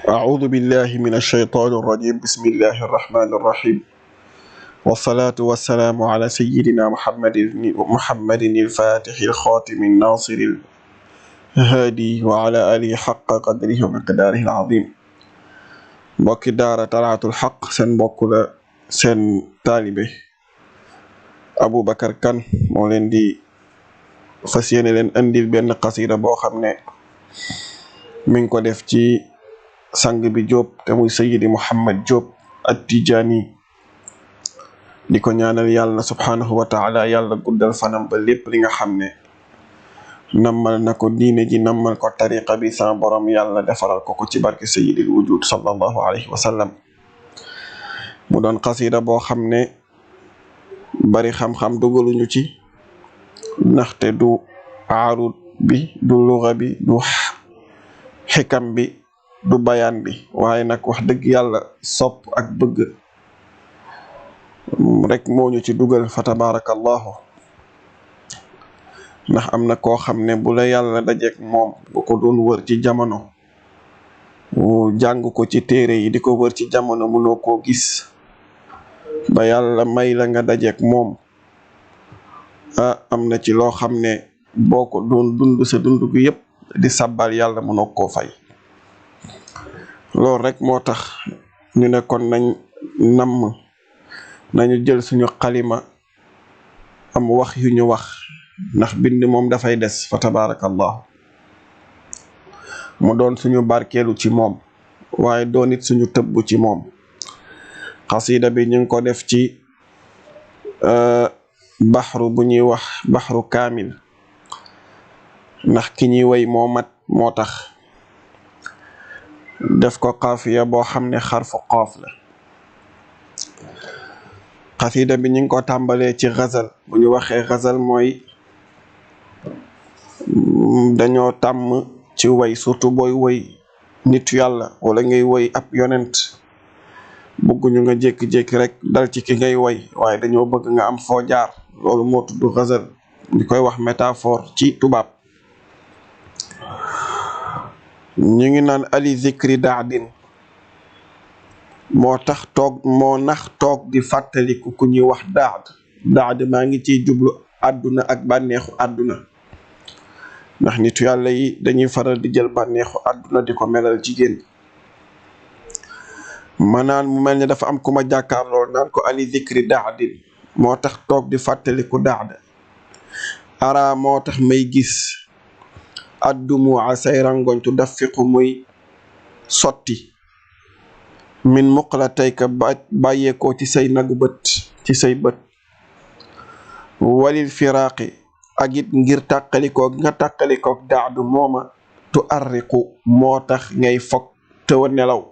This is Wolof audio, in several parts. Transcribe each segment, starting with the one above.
أعوذ بالله من الشيطان الرجيم. بسم الله الرحمن الرحيم، والصلاة والسلام على سيدنا محمد الفاتح الخاتم الناصر الهادي وعلى آله حق قدره ومقداره العظيم. mbokki daara Talaatul Haq, seen mbokk la seen taalibe Aboubacar Kane moo leen di fas yéene leen andil benn xasida boo xam ne mi ngi ko def ci sang bi Diop te muy Sayyidi Muhammad Diop At-Tijaani. di ko ñaanal yàlla subhanahu wa taala yàlla guddal fanam ba lépp li nga xam ne nammal na ko diine ji nammal ko tariqa bi sa borom yàlla defaral ko ci barke sayyidil wujud sallallahu alayhi wa sallam. mu doon xasida boo xam ne bari xam-xam dugaluñu ci, ndaxte du aarud bi, du luga bi, du xikam bi, du bayaan bi, waaye nag wax dëgg yàlla sopp ak bëgg rek moo ñu ci dugal fa tabarakallahu. ndax am na koo xam ne bu la yàlla dajeek moom bu ko doon wër ci jamono, jàng ko ci téere yi di ko wër ci jamono mënoo koo gis, ba yàlla may la nga dajeek moom, am na ci loo xam ne boo ko doon dund sa dund gi yëpp di sabbal yàlla mënoo koo fay. loolu rek moo tax ñu ne kon nañu jël suñu xalima am wax yu ñu wax, ndax bind moom dafay des fa tabarakallahu. mu doon suñu barkeelu ci moom, waaye doon it suñu tëbb ci moom. xasida bi ñu ngi ko def ci baxru bu ñuy wax baxru kaamil, ndax ki ñuy way moo mat, moo tax def ko xaafiya boo xam ne xarfu qaaf la. xasida bi ñu ngi ko tàmbalee ci xazal. bu ñu waxee xazal mooy dañoo tàmm ci way, surtout booy woy nitu yàlla wala ngay woy ab yonent, bëgguñu nga jékki-jékki rek dal ci ki ngay woy, waaye dañoo bëgg nga am foo jaar. loolu moo tudd xazal, ñu koy wax métaphore ci tubaab. ñu ngi naan ali zikri daadin, moo nax toog di fàttaliku ku ñuy wax daad maa ngi ciy jublu àdduna ak bànneexu àdduna, ndax nitu yàlla yi dañuy faral di jël bànneexu àdduna di ko melal jigéen. manaan mu mel ne dafa am ku ma jàkkaarloo naan ko ali zikri daadin, moo tax toog di fàttaliku daad. ara moo tax may gis addumu a say rangoñ tu dafiqu muy sotti min muqlatayka bàyyeekoo ci say nagu bët, ci say bët. walil firaaqi ak it ngir tàqalikoog nga tàqalikoog daadu mooma tu arriqu moo tax ngay fog te wa nelaw.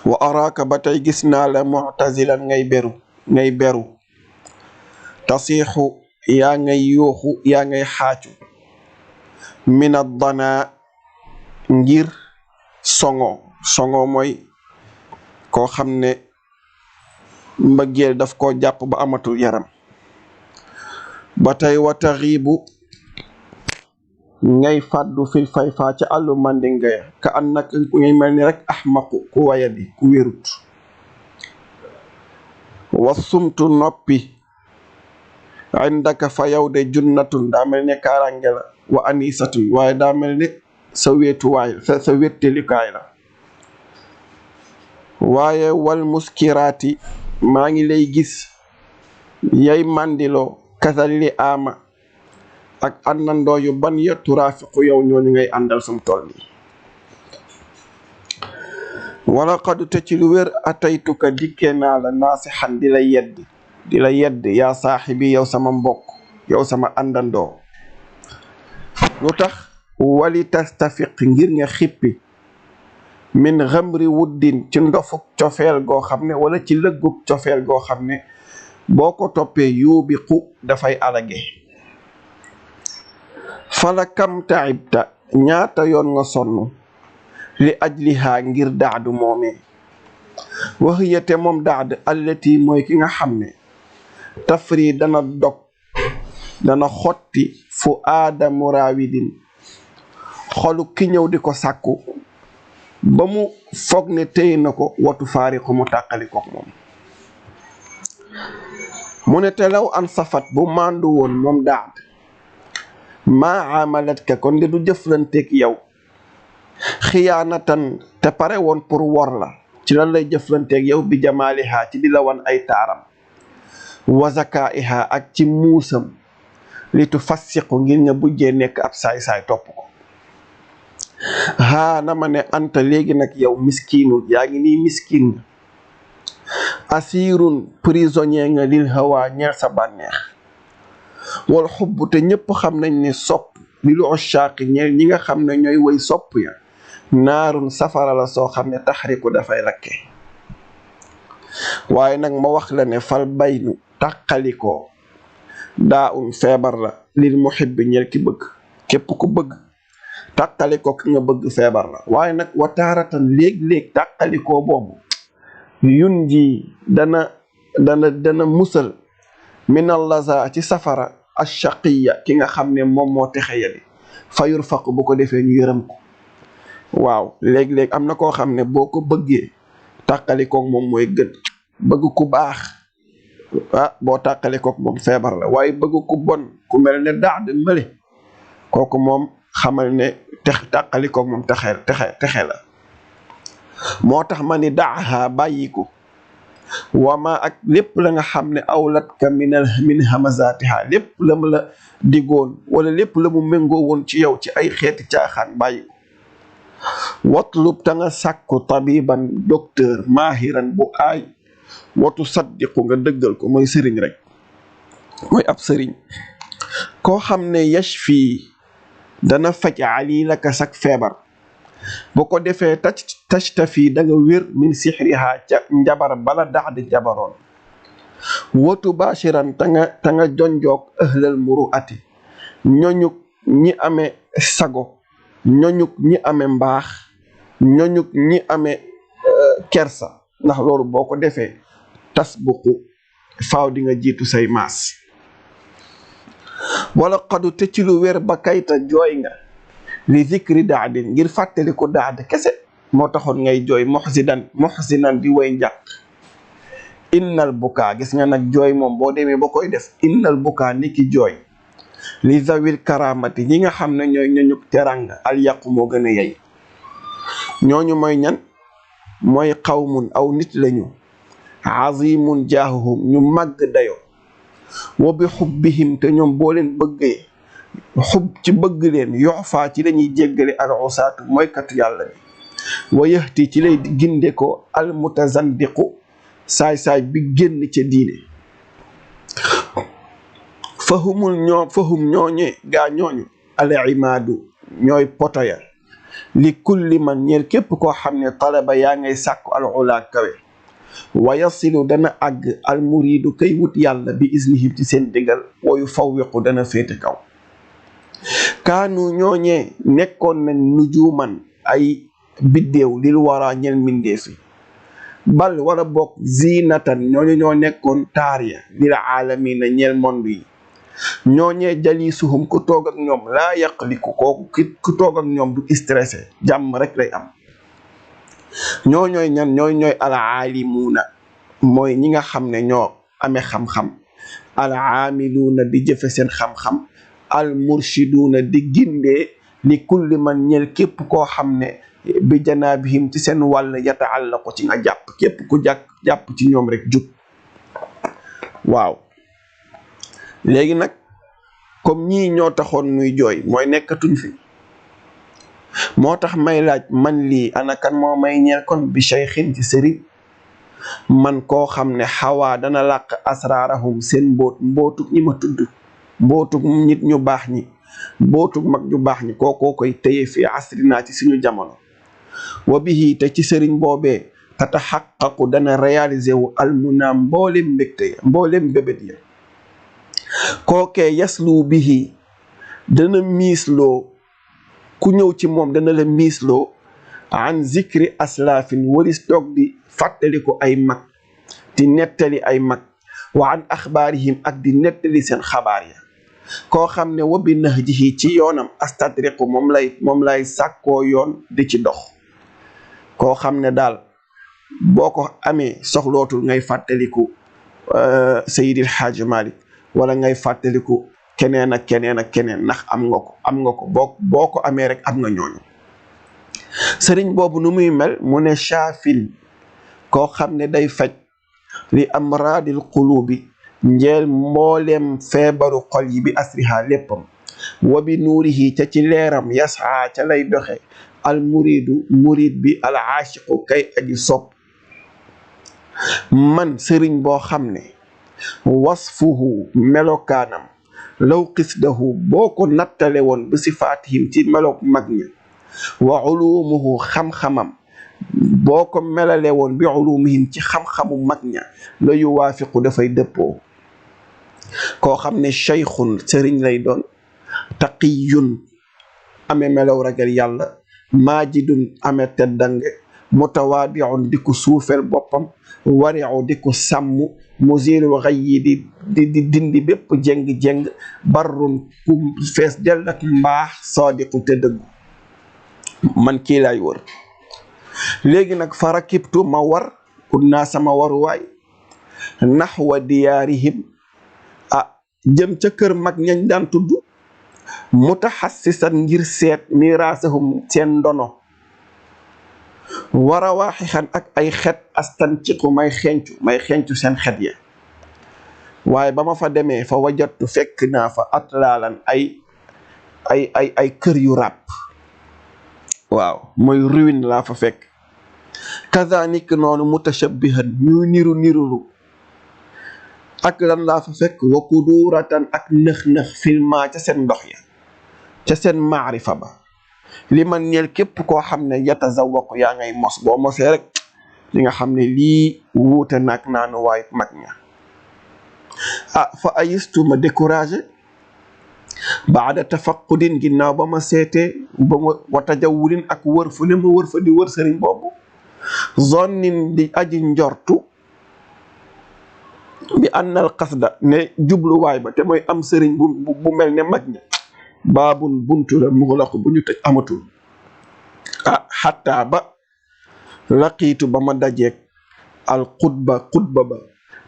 wa araaka ba tey gis naa la mu'tazilan ngay beru tasiixu yaa ngay yuuxu, yaa ngay xaacu min ad-dana ngir songo mooy koo xam ne mbëggeel daf koo jàpp ba amatul yaram. ba tey wa taxiibu ngay fàddu fil fayfa ca àllu mandinga ya, ka annak ngay mel ni rek ahmaqu ku wayadi, ku wérut. wa sumtu noppi indaka fa yow de junnatun, daa mel ne kaarange la, wa anisatun waaye daa mel ne sa wéetuwaay, sa wéttelikaay la. waaye wal muskiraati maa ngi lay gis yay mandiloo kasali ama ak àndandoo yu ban ya turaafiqu yow ñooñu ngay àndal sum toll nii. wala xadu te ci lu wér ataytuka dikkee naa la naasixan di la yedd yaa saaxibi, yow sama mbokk, yow sama àndandoo. lu tax wali tastafiq ngir nga xippi min xamri wuddin ci ndofuk cofeel goo xam ne, wala ci lëgguk cofeel goo xam ne boo ko toppee yuubiqu dafay alage. fala kam taibta ñaata yoon nga sonn li ajliha ngir daadu moomee. waxiyate moom daad allati mooy ki nga xam ne tafri dana dog, dana xotti fu aada murawidin xolu ki ñëw di ko sàkku ba mu foog ne téye na ko watu faariqu mu tàqali kook moom. mu ne te law an safat bu màndu woon moom Daad maa amalat ka kon de du jëflanteeg yow xiyaanatan te pare woon pour wor la ci lan lay jëflanteeg yow bi jamaaliha ci di la wan ay taaram wa zakaiha ak ci muusam li tu fassiqu ngir nga bujjee nekk ab saay-saay topp ko. haa na ma ne anta léegi nag yow miskiinu yaa ngi nii miskin asirun prisonnier nga lil hawa ñeel sa bànneex wal xubb te ñëpp xam nañ ne sopp lil ushaaqi ñeel ñi nga xam ne ñooy woy sopp ya naarun safara la soo xam ne taxriku dafay lakke. waaye nag ma wax la ne fal baynu tàqalikoo daa feebar la lil muhibbi ñeel ki bëgg képp ku bëgg tàqalikoo ki nga bëgg feebar la. waaye nag wataaratan léeg-léeg tàqalikoo boobu yun ji dana musal minal laza ci safara ashaqiya ki nga xam ne moom moo texe yadi fayur faq bu ko defee ñu yërëm ko. waaw léeg-léeg am na koo xam ne boo ko bëggee tàqalikook moom mooy gën. bëgg ku baax boo tàqalikook moom feebar la waaye bëgg ku bon ku mel ne Daad mbële kooku moom xamal ne tàqalikook moom texe la. moo tax ma ni daaha bàyyi ko wama ak lépp la nga xam ne awlat ka min hamazatiha lépp la mu la digoon wala lépp la mu méngoo woon ci yow ci ay xeeti caaxaan bàyyi ko. watlub ta nga sàkku tabiban docteur maahiran bu aay watu saddiqu nga dëggal ko mooy sëriñ rek mooy ab sëriñ koo xam ne yashfi dana faj alilaka sak feebar bu ko defee tashtafi da nga wér min sixriha ca njabar bala Daad jabaroon. watu bashiran ta nga jonjoog ahlal muruati ñoñuk ñi amee sago ñoñuk ñi amee mbaax ñoñuk ñi amee kersa ndax loolu boo ko defee tasbuqu faaw di nga jiitu say maas. wala xadu te ci lu wér ba kayta jooy nga li zikri Daadin ngir fàttali ko Daad kese moo taxoon ngay jooy muhsinan di way njàq. innal bukaa gis nga nag jooy moom boo demee ba koy def innal bukaa niki jooy li zawil karamati ñi nga xam ne ñooy ñoñu teranga al yàqu moo gën a yey. ñooñu mooy ñan mooy qawmun aw nit lañu azimun jaahuhum ñu màgg dayo wa bi xubbihim te ñoom boo leen bëggee xub ci bëgg leen yoxfaa ci lañuy jéggale al usaatu mooy katu yàlla bi wa yahti ci lay ginde ko al mutazandiqu saay-saay bi génn ca diine. fahum ñooñe gaa ñooñu al imaadu ñooy potoya li kulli man ñeel képp koo xam ne talaba yaa ngay sàkku al ula kawe wa yasilu dana àgg al muridu kay wut yàlla bi isnihim ci seen digal wa yufawwiqu dana féete kaw. kaanu ñooñee nekkoon nañ nujuman ay biddéew lil wara ñeel mindeefi bal wala bokk zinatan ñooñu ñoo nekkoon taar ya lil aalamina ñeel monde yi. ñooñee jalisuhum ku toog ak ñoom laa yaqliku kooku ku toog ak ñoom du stressé jàmm rek lay am. ñooñooy ñan ñooy alaalimuuna mooy ñi nga xam ne ñoo amee xam-xam alaamiluuna di jëfe seen xam-xam almurshiduuna di gindee li kulli man ñel képp koo xam ne bi janaabihim ci seen wàll yataallaqu ci nga jàpp képp ku jàpp ci ñoom rek jub. waaw léegi nag comme ñii ñoo taxoon muy jooy mooy nekkatuñ fi moo tax may laaj man lii ana kan moo may ñeel kon bi shaykhin ci sëriñ man koo xam ne xawaa dana làq asraarahum seen mbootuk ñi ma tudd mbootuk nit ñu baax ñi mbootuk mag ñu baax ñi kookoo koy téye fi asrinaa ci suñu jamono. wa bihi te ci sëriñ boobee tataxaqaqu dana réaliser wu almunaam mboolem mbégte ya mboolem bébét ya. kookee yaslu bihi dana miisloo ku ñëw ci moom dana la miisloo an zikri aslaafin waris toog di fàttali ko ay mag di nettali ay mag wa an axbaarihim ak di nettali seen xabaar ya. koo xam ne wa bi nahjihi ci yoonam astadriqu moom lay sàkkoo yoon di ci dox. koo xam ne daal boo ko amee soxlootul ngay fàttaliku Seydil Hadji Malick wala ngay fàttaliku keneen ak keneen ak keneen ndax am nga ko boo ko amee rek am nga ñooñu. sëriñ boobu nu muy mel mu ne shaafin koo xam ne day faj li amraadil qulubi njeel mbooleem feebaru xol yi bi asriha léppam wa bi nuurihi ca ci leeram yasaa ca lay doxe al murid bi al aashiqu kay aji sopp man sëriñ boo xam ne wasfuhu melokaanam law qisdahu boo ko nattale woon bi sifaatihim ci melok mag ña wa ulumuhu xam-xamam boo ko melale woon bi ulumihim ci xam-xamu mag ña la yuwaafiqu dafay dëppoo koo xam ne cheikhun sëriñ lay doon taqiyun amee melaw ragal yàlla maajidun amee teddange mutawaadiun di ko suufel boppam wariu di ko sàmm musilul xay yi di dindi bépp jéng-jéng barrun ku fees del ak mbaax saadiqu te dëggu man kii laay wër léegi nag fa rakibtu ma war ut naa sama waruwaay naxwa diyaarihim jëm ca kër mag ñañ daan tudd mutaxassisan ngir seet miraasahum seen ndono wara waaxixan ak ay xet astanciqu may xencu seen xet ya waaye ba ma fa demee fa wajattu fekk naa fa atlaalan ay kër yu ràpp waaw mooy ruine laa fa fekk kazanik noonu mutashabbihan ñu nirulu ak lan laa fa fekk wa kuduratan ak nëx-nëx filma ca seen ndox ya ca seen maarifa ba li man ñeel képp koo xam ne yatazawaqu yaa ngay mos boo mosee rek li nga xam ne lii wuute nag naanu waay mag ña fa ayistu ma découragé baada tafaqudin ginnaaw ba ma seetee ba ma watajawulin ak wër fu ne ma wër fa di wër sëriñ boobu zonnin di aji njortu bi annal qasda ne jubluwaay ba te mooy am sëriñ bu mel ne mag ñi baabun buntu la muxlaqu bu ñu tëj amatul xataa ba laqiitu ba ma dajeeg al xutba ba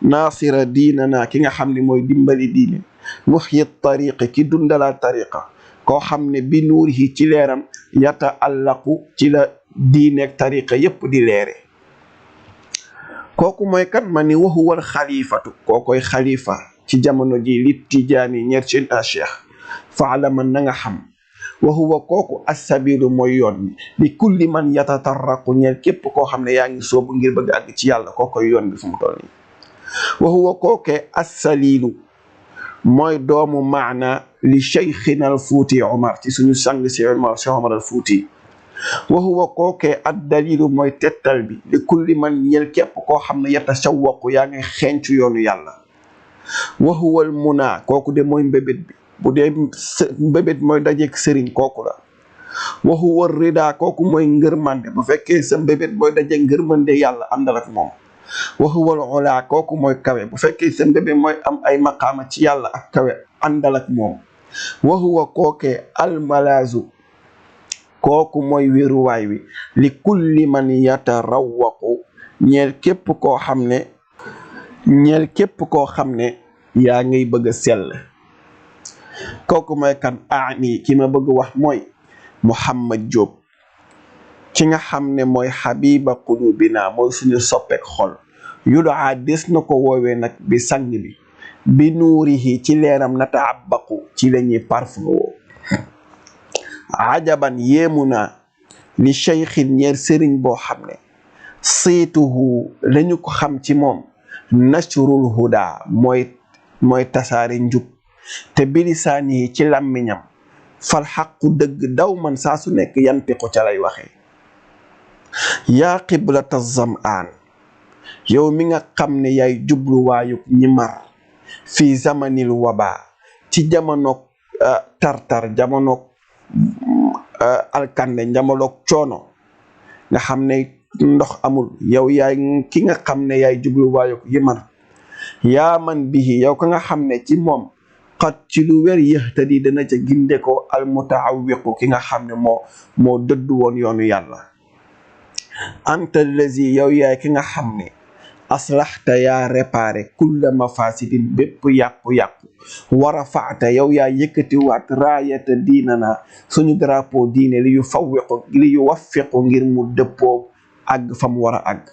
naasira diina naa ki nga xam ne mooy dimbali diine muxyi tariqi ki dundalaa tariqa koo xam ne bi nuurihi ci leeram yata allaqu ci la diineeg tariqa yépp di leere kooku mooy kan ma ni waxuwal xalifatu kookoy xalifa ci jamono ji li tijaani ñeer seen a cheikh faalaman na nga xam waxuwa kooku assabilu mooy yoon bi li kulli man yatatarraqu ñeer képp koo xam ne yaa ngi soobu ngir bëgg àgg ci yàlla kookoy yoon bi fu mu toll nii waxuwa kookee assalilu mooy doomu maana li cheikhina al fuuti omar ci suñu sang si omar cheikh omar al fuuti waxuwa kookee ad dalilu mooy tettal bi li kulli man ñel képp koo xam ne yatashawwaqu yaa ngi xencu yoonu yàlla waxuwal muna kooku de mooy mbébét bi bu dee mbébét mooy dajeek sëriñ kooku la waxuwal rida kooku mooy ngërmande bu fekkee sa mbébét mooy dajeek ngërmande yàlla àndal ak moom waxuwal ola kooku mooy kawe bu fekkee sa mbébét mooy am ay maqaama ci yàlla ak kawe àndal ak moom waxuwa kookee almalaazu kooku mooy wéeruwaay wi li kulli man yatarawwaqu ñeel képp koo xam ne yaa ngay bëgg a sell kooku mooy kan aani ki ma bëgg wax mooy Mouhamad Diop ki nga xam ne mooy habiba qulubina mooy suñu soppeek xol yudaa des na ko woowee nag bi sang bi nuurihi ci leeram nataabaqu ci la ñuy parfum woo ajaban yéemu naa li cheikhin ñeer sëriñ boo xam ne saytuhu lañu ko xam ci moom nashrul huda mooy tasaare njub te bilisaani ci làmmiñam fal xaqu dëgg daw man saa su nekk yantiqu ca lay waxee yaa qiblata zamaan yow mi nga xam ne yaay jubluwaayuk ñi mar fii zamanil waba ci jamonoog tartar jamonoog alkande jamonoog coono nga xam ne ndox amul yow yaay ki nga xam ne yaay jubluwaayuk yi mar yaa man bihi yow ka nga xam ne ci moom xat ci lu wér yahtadi dana ca ginde ko al mutaawiqu ki nga xam ne moo dëddu woon yoonu yàlla anta allazi yow yaay ki nga xam ne aslaxta yaa réparé kulla mafasidin bépp yàqu-yàqu wa rafaata yow yaa yëkkatiwaat raayata diinana suñu drapeau diine li yu waffiqu ngir mu dëppoo àgg fa mu war a àgg.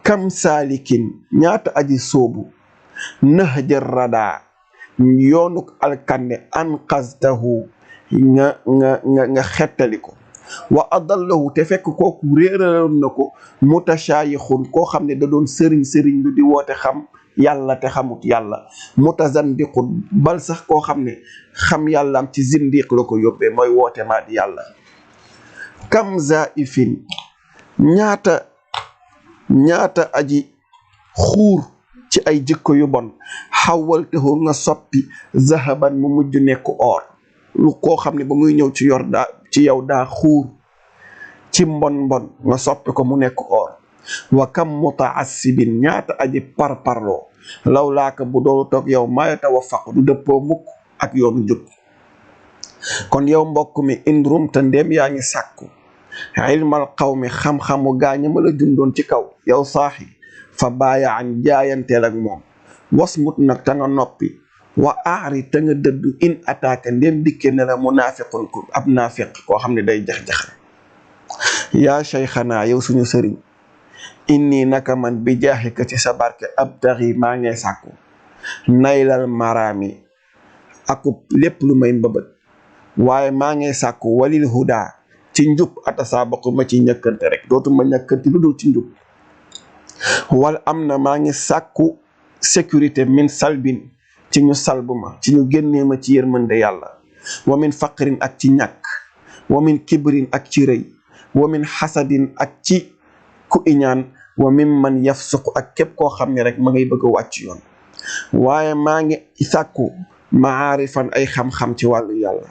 kam saalikin ñaata aji soobu nahjar rada yoonuk alkande anqaztahu nga xettali ko wa adallahu te fekk kooku réeraloon na ko mutashayixun koo xam ne da doon sëriñ lu di woote xam yàlla te xamut yàlla mutazandiqun bal sax koo xam ne xam yàlla am ci zindiq la ko yóbbee mooy woote maa di yàlla. kam zaifin ñaata aji xuur ci ay jikko yu bon xawaltahu nga soppi zahaban mu mujj nekk or lu koo xam ne ba muy ñëw ci yow daa xuur ci mbon nga soppi ko mu nekk or. wa kam mutaassibin ñaata aji parparloo law laaka bu doolu toog yow maa yatawaffaq du dëppoo mukk ak yoonu jub. kon yow mbokk mi indrum te ndéem yaa ngi sàkku ilmal qawmi xam-xamu gaaña ma la jundoon ci kaw yow saaxi fa baaya an jaayanteel ak moom wasmut nag ta nga noppi wa aari ta nga dëddu in attaque ndéem dikke ne la munaafiqun ku ab naafiq koo xam ne day jax-jax. yaa cheikhana yow suñu sëriñ inni naka man bi jaaxika ci sa barke abtaxi maa ngay sàkku naylal maraami akub lépp lu may mbëbët waaye maa ngay sàkku walil huda ci njub atasaabaku ma ci ñëkkante rek dootuma ñëkkante lu dul ci njub. wal am na maa ngi sàkku sécurité min salbin ci ñu salbu ma ci ñu génnee ma ci yërmande yàlla wa min faqrin ak ci ñàkk wa min kibrin ak ci rëy wa min xasadin ak ci ku iñaan wa min man yafsuq ak képp koo xam ne rek ma ngay bëgg a wàcc yoon. waaye maa ngi sàkku maarifan ay xam-xam ci wàllu yàlla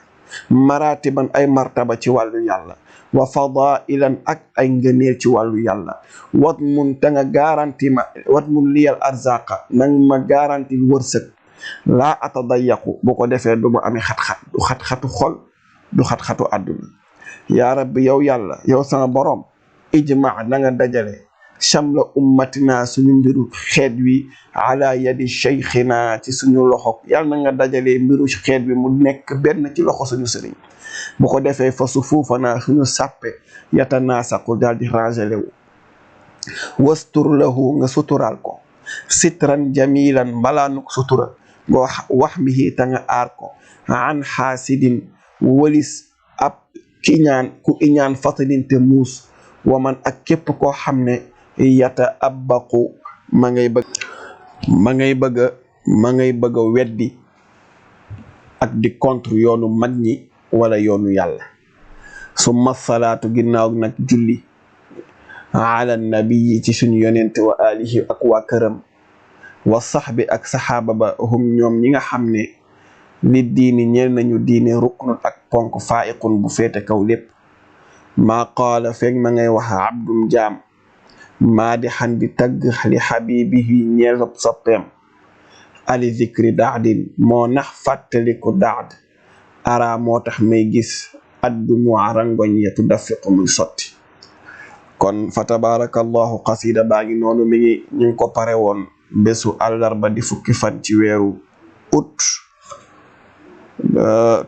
maratiban ay martaba ci wàllu yàlla wa fadailan ak ay ngëneel ci wàllu yàlla wat mun ta nga garanti ma wat mun liyal arzaqa nang ma garanti wërsëg laa atadayaqu bu ko defee du ma amee xat-xat du xat-xatu xol du xat-xatu àdduna. yaa rabbi yow yàlla yow sama borom ijma na nga dajale shamla ummatina suñu mbiru xeet wi ala yadi cheikhina ci suñu loxo yàlla na nga dajalee mbiru xeet wi mu nekk benn ci loxo suñu sëriñ bu ko defee fa sufuufana suñu sàppe yatanaasaqu daal di rangele wu. wastur lahu nga sutural ko sitran jamilan mbalaanuk sutura nga wax mihi ta nga aar ko an xaasidin walis ab kiñaan ku iñaan fatalin te muus waman ak képp koo xam ne yata abbaqu ma ngay bëgg a weddi ak di contre yoonu mag ñi wala yoonu yàlla. summa salaatu ginnaaw nag julli ala nabii ci suñu yonent wa alihi ak waa këram wa saxbi ak saxaaba ba hum ñoom ñi nga xam ne li diini ñeel nañu diine ruknun ak ponk faa'iqun bu féete kaw lépp. maa qaala feeg ma ngay wax abdum jaam maa di xan di tagg li xabibihi ñeel soppeem ali zikri daadin moo nax fàttaliku daad ara moo tax may gis addu mu arangoñ yetu dafiqu muy sotti. kon fa tabarakallahu qasida baa ngi noonu ñu ngi ko pare woon bésu àllarba di fukki fan ci weeru août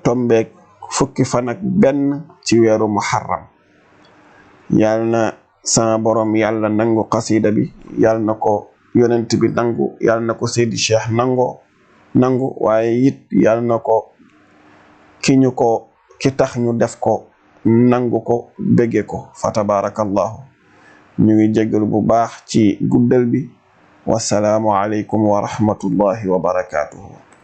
tombeek fukki fan ak benn ci weeru muharram. yàlla na sama borom yàlla nangu qasida bi yàlla na ko yonent bi nangu yàlla na ko Seydi Cheikh nangu waaye it yàlla na ko ki tax ñu def ko nangu ko bëgge ko fa tabarakallahu. ñu ngi jéggalu bu baax ci guddal bi. wasalaamu aleykum wa rahmatullahi wa barakatuhu.